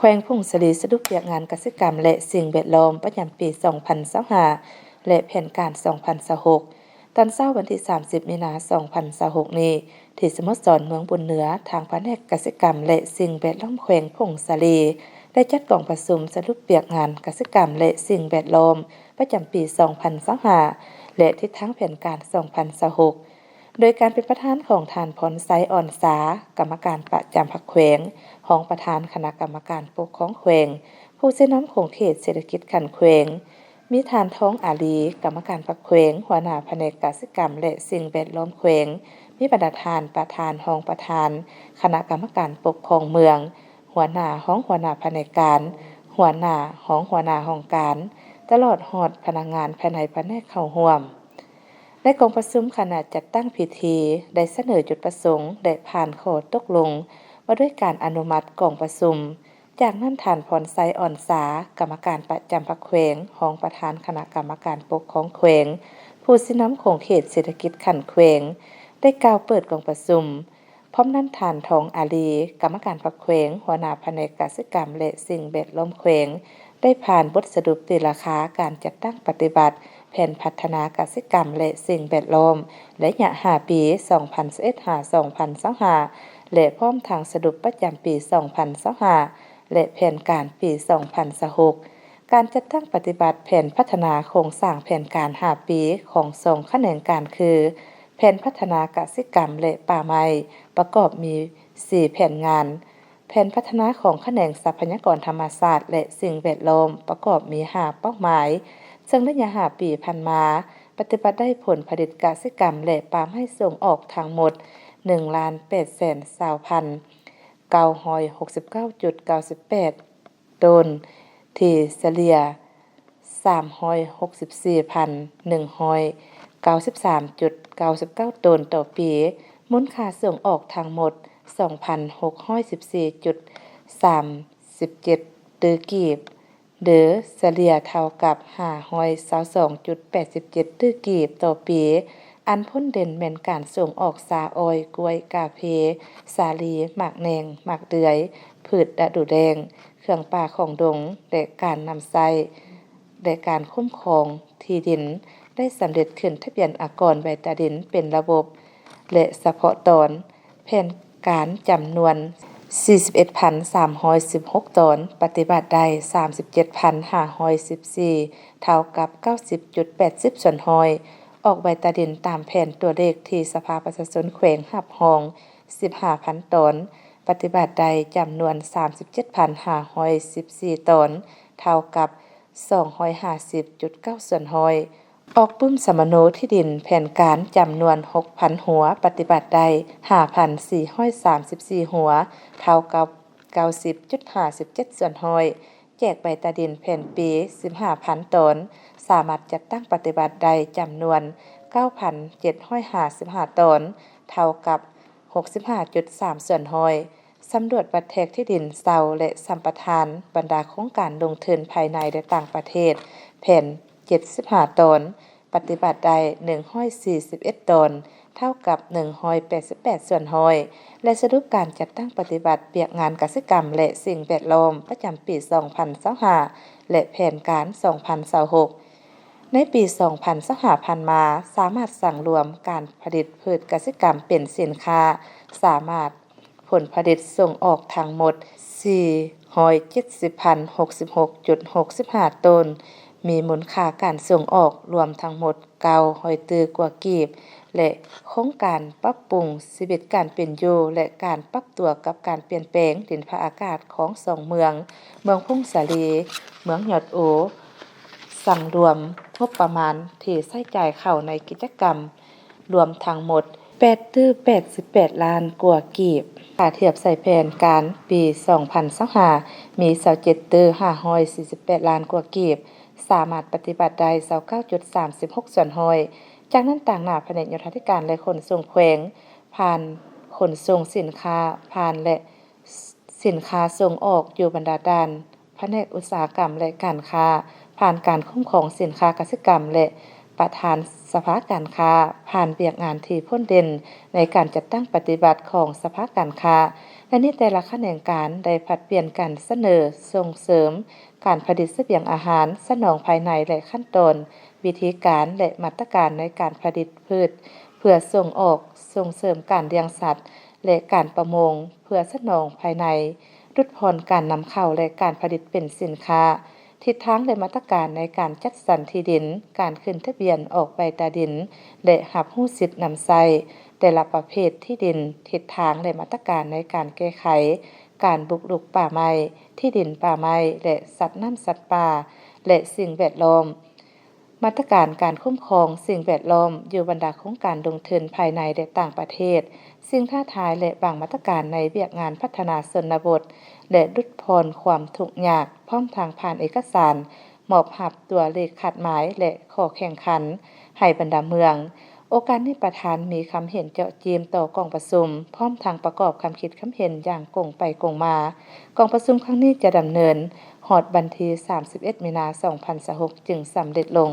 ແຂວງຜົ້ງສາລີສະຫຼຸບວຽກງານກະສິກຳ ແລະ ສິ່ງແວດລ້ອມປະຈຳປີສອງພັນຊາວຫ້າ ແລະ ແຜນການສອງພັນຊາວຫົກ ຕອນເຊົ້າວັນທີສາມສິບ ມີນາ ສອງພັນຊາວຫົກນີ້ ທີ່ສະໂມສອນເມືອງບຸນເໜືອ ທາງພະແນກກະສິກຳ ແລະ ສິ່ງແວດລ້ອມແຂວງຜົ້ງສາລີ ໄດ້ຈັດກອງປະຊຸມສະຫຼຸບວຽກງານກະສິກຳ ແລະ ສິ່ງແວດລ້ອມປະຈຳປີສອງພັນຊາວຫ້າ ແລະ ທິດທາງແຜນການສອງພັນຊາວຫົກ ໂດຍການເປັນປະທານຂອງທ່ານ ພອນໄຊ ອອນສາ ກຳມະການປະຈຳພັກແຂວງ, ຮອງປະທານຄະນະກຳມະການປົກຄອງແຂວງ, ຜູ້ຊີ້ນຳຂົງເຂດເສດຖະກິດຂັ້ນແຂວງ, ມີທ່ານ ທອງອາລີ ກຳມະການພັກແຂວງ, ຫົວໜ້າພະແນກກະສິກຳ ແລະ ສິ່ງແວດລ້ອມແຂວງ, ມີບັນດາທ່ານປະທານ, ຮອງປະທານຄະນະກຳມະການປົກຄອງເມືອງ, ຫົວໜ້າ, ຮອງຫົວໜ້າພະແນກການ, ຫົວໜ້າ, ຮອງຫົວໜ້າຫ້ອງການ, ຕະຫຼອດຮອດພະນັກງານພາຍໃນພະແນກເຂົ້າຮ່ວມ. ໃນກອງປະຊຸມ, ຄະນະຈັດຕັ້ງພິທີໄດ້ສະເໜີຈຸດປະສົງ ແລະ ຜ່ານຂໍ້ຕົກລົງວ່າດ້ວຍການອະນຸມັດກອງປະຊຸມ. ຈາກນັ້ນ, ທ່ານ ພອນໄຊ ອອນສາ ກຳມະການປະຈຳພັກແຂວງ, ຮອງປະທານຄະນະກຳມະການປົກຄອງແຂວງ, ຜູ້ຊີ້ນຳຂົງເຂດເສດຖະກິດຂັ້ນແຂວງ ໄດ້ກ່າວເປີດກອງປະຊຸມ. ພ້ອມນັ້ນ, ທ່ານ ທອງອາລີ ກຳມະການພັກແຂວງ, ຫົວໜ້າພະແນກກະສິກຳ ແລະ ສິ່ງແວດລ້ອມແຂວງ ໄດ້ຜ່ານບົດສະຫຼຸບຕີລາຄາການຈັດຕັ້ງປະຕິບັດແຜນພັດທະນາກະສິກຳ ແລະ ສິ່ງແວດລ້ອມໄລຍະຫ້າປີ ສອງພັນຊາວເອັດ ຫາ ສອງພັນຊາວຫ້າ ແລະ ພ້ອມທັງສະຫຼຸບປະຈຳປີສອງພັນຊາວຫ້າ ແລະ ແຜນການປີສອງພັນຊາວຫົກ. ການຈັດຕັ້ງປະຕິບັດແຜນພັດທະນາໂຄງສ້າງແຜນການຫ້າປີຂອງສອງຂະແໜງການຄື ແຜນພັດທະນາກະສິກຳ ແລະ ປ່າໄມ້ ປະກອບມີສີ່ແຜນງານ, ແຜນພັດທະນາຂອງຂະແໜງຊັບພະຍາກອນທຳມະຊາດ ແລະ ສິ່ງແວດລ້ອມ ປະກອບມີຫ້າເປົ້າໝາຍ, ເຊິ່ງໄລຍະຫ້າປີຜ່ານມາ ປະຕິບັດໄດ້ຜົນຜະລິດກະສິກຳ ແລະ ປ່າໄມ້ສົ່ງອອກທັງໝົດ ໜຶ່ງລ້ານແປດແສນຊາວພັນ ເກົ້າຮ້ອຍຫົກສິບເກົ້າຈຸດເກົ້າສິບແປດ ໂຕນ ທີ່ສະເລ່ຍ ສາມຮ້ອຍຫົກສິບສີ່ພັນໜຶ່ງຮ້ອຍເກົ້າສິບສາມຈຸດເກົ້າສິບເກົ້າໂຕນຕໍ່ປີ, ມູນຄ່າສົ່ງອອກທັງໝົດ ສອງພັນຫົກຮ້ອຍສິບສີ່ຈຸດສາມສິບເຈັດຕື້ກີບ ຫຼື ສະເລ່ຍເທົ່າກັບ ຫ້າຮ້ອຍຊາວສອງຈຸດແປດສິບເຈັດຕື້ກີບຕໍ່ປີ, ອັນພົ້ນເດັ່ນແມ່ນການສົ່ງອອກຊາອ້ອຍ, ກ້ວຍ, ກາເຟ, ສາລີ, ໝາກແໜ່ງ, ໝາກເດືອຍ, ພືດລະດູແລ້ງ, ເຄື່ອງປ່າຂອງດົງ ແລະ ການນຳໃຊ້ ແລະ ການຄຸ້ມຄອງທີ່ດິນ ໄດ້ສຳເລັດຂຶ້ນທະບຽນອາກອນໃບຕາດິນເປັນລະບົບ ແລະ ສະເພາະຕອນ ແຜນການຈຳນວນສີ່ສິບເອັດພັນສາມຮ້ອຍສິບຫົກຕອນ, ປະຕິບັດໄດ້ສາມສິບເຈັດພັນຫ້າຮ້ອຍສິບສີ່ ເທົ່າກັບເກົ້າສິບຈຸດແປດສິບສ່ວນຮ້ອຍ, ອອກໃບຕາດິນຕາມແຜນຕົວເລກທີ່ສະພາປະຊາຊົນແຂວງຮັບຮອງ ສິບຫ້າພັນຕອນ, ປະຕິບັດໄດ້ຈຳນວນສາມສິບເຈັດພັນຫ້າຮ້ອຍສິບສີ່ຕອນ, ເທົ່າກັບສອງຮ້ອຍຫ້າສິບຈຸດເກົ້າສ່ວນຮ້ອຍ, ອອກປຶ້ມສຳມະໂນທີ່ດິນແຜນການຈຳນວນຫົກພັນຫົວ, ປະຕິບັດໄດ້ຫ້າພັນສີ່ຮ້ອຍສາມສິບສີ່ຫົວ, ເທົ່າກັບເກົ້າສິບຈຸດຫ້າສິບເຈັດສ່ວນຮ້ອຍ, ແຈກໃບຕາດິນແຜນປີສິບຫ້າພັນຕອນ, ສາມາດຈັດຕັ້ງປະຕິບັດໄດ້ຈຳນວນເກົ້າພັນເຈັດຮ້ອຍຫ້າສິບຫ້າຕອນ, ເທົ່າກັບຫົກສິບຫ້າຈຸດສາມສ່ວນຮ້ອຍ, ສຳຫຼວດວັດແທກທີ່ດິນເຊົ່າ ແລະ ສຳປະທານບັນດາໂຄງການລົງທຶນພາຍໃນ ແລະ ຕ່າງປະເທດ ແຜນເຈັດສິບຫ້າຕອນ, ປະຕິບັດໄດ້ໜຶ່ງຮ້ອຍສີ່ສິບເອັດຕອນ, ເທົ່າກັບໜຶ່ງຮ້ອຍແປດສິບແປດສ່ວນຮ້ອຍ ແລະ ສະຫຼຸບການຈັດຕັ້ງປະຕິບັດວຽກງານກະສິກຳ ແລະ ສິ່ງແວດລ້ອມປະຈຳປີສອງພັນຊາວຫ້າ ແລະ ແຜນການສອງພັນຊາວຫົກ. ໃນປີສອງພັນຊາວຫ້າຜ່ານມາ, ສາມາດສັງລວມການຜະລິດພືດກະສິກຳເປັນສິນຄ້າ, ສາມາດ ຜົນຜະລິດສົ່ງອອກທັງໝົດສີ່ຮ້ອຍເຈັດສິບພັນຫົກສິບຫົກຈຸດຫົກສິບຫ້າໂຕນ, ມີມູນຄ່າການສົ່ງອອກລວມທັງໝົດເກົ້າຮ້ອຍຕື້ກວ່າກີບ ແລະ ໂຄງການປັບປຸງຊີວິດການເປັນຢູ່ ແລະ ການປັບຕົວກັບການປ່ຽນແປງດິນຟ້າອາກາດຂອງສອງເມືອງ, ເມືອງຜົ້ງສາລີ, ເມືອງຍອດອູ, ສັງລວມງົບປະມານທີ່ໃຊ້ຈ່າຍເຂົ້າໃນກິດຈະກຳ ລວມທັງໝົດແປດຕື້ແປດສິບແປດລ້ານກວ່າກີບ. ຖ້າທຽບໃສ່ແຜນການປີສອງພັນຊາວຫ້າ ມີຊາວເຈັດຕື້ຫ້າຮ້ອຍສີ່ສິບແປດລ້ານກວ່າກີບ, ສາມາດປະຕິບັດໄດ້ຊາວເກົ້າຈຸດສາມສິບຫົກສ່ວນຮ້ອຍ. ຈາກນັ້ນ, ຕາງໜ້າພະແນກໂຍທາທິການ ແລະ ຂົນສົ່ງແຂວງ ຜ່ານຂົນສົ່ງສິນຄ້າ ຜ່ານ ແລະ ສິນຄ້າສົ່ງອອກຢູ່ບັນດາດ່ານ ພະແນກອຸດສາຫະກຳ ແລະ ການຄ້າ, ຜ່ານການຄຸ້ມຄອງສິນຄ້າກະສິກຳ ແລະ ປະທານສະພາການຄ້າ, ຜ່ານວຽກງານທີ່ພົ້ນເດັ່ນໃນການຈັດຕັ້ງປະຕິບັດຂອງສະພາການຄ້າ, ແລະ ໃນແຕ່ລະຂະແໜງການໄດ້ຜັດປ່ຽນກັນສະເໜີສົ່ງເສີມການຜະລິດສະບຽງອາຫານ, ສະໜອງພາຍໃນ ແລະ ຂັ້ນຕອນ, ວິທີການ ແລະ ມາດຕະການໃນການຜະລິດພືດເພື່ອສົ່ງອອກ, ສົ່ງເສີມການລ້ຽງສັດ ແລະ ການປະມົງເພື່ອສະໜອງພາຍໃນ, ຫຼຸດຜ່ອນການນຳເຂົ້າ ແລະ ການຜະລິດເປັນສິນຄ້າ, ທິດທາງ ແລະ ມາດຕະການໃນການຈັດສັນທີ່ດິນ, ການຂຶ້ນທະບຽນອອກໃບຕາດິນ ແລະ ຮັບຮູ້ສິດນຳໃຊ້ແຕ່ລະປະເພດທີ່ດິນ, ທິດທາງ ແລະ ມາດຕະການໃນການແກ້ໄຂການບຸກລຸກປ່າໄມ້, ທີ່ດິນປ່າໄມ້ ແລະ ສັດນ້ຳສັດປ່າ ແລະ ສິ່ງແວດລ້ອມ, ມາດຕະການການຄຸ້ມຄອງສິ່ງແວດລ້ອມຢູ່ບັນດາໂຄງການລົງທຶນພາຍໃນ ແລະ ຕ່າງປະເທດ, ສິ່ງທ້າທາຍ ແລະ ບາງມາດຕະການໃນວຽກງານພັດທະນາຊົນນະບົດ ແລະ ຫຼຸດຜ່ອນຄວາມທຸກຍາກ, ພ້ອມທັງຜ່ານເອກະສານມອບຮັບຕົວເລກຄາດໝາຍ ແລະ ຂໍ້ແຂ່ງຂັນໃຫ້ບັນດາເມືອງ. ໂອກາດນີ້ປະທານມີຄຳເຫັນເຈາະຈີ້ມຕໍ່ກອງປະຊຸມ, ພ້ອມທັງປະກອບຄຳຄິດຄຳເຫັນຢ່າງກົງໄປກົງມາ. ກອງປະຊຸມຄັ້ງນີ້ຈະດຳເນີນຮອດວັນທີສາມສິບເອັດ ມີນາ ສອງພັນຊາວຫົກ ຈຶ່ງສຳເລັດລົງ.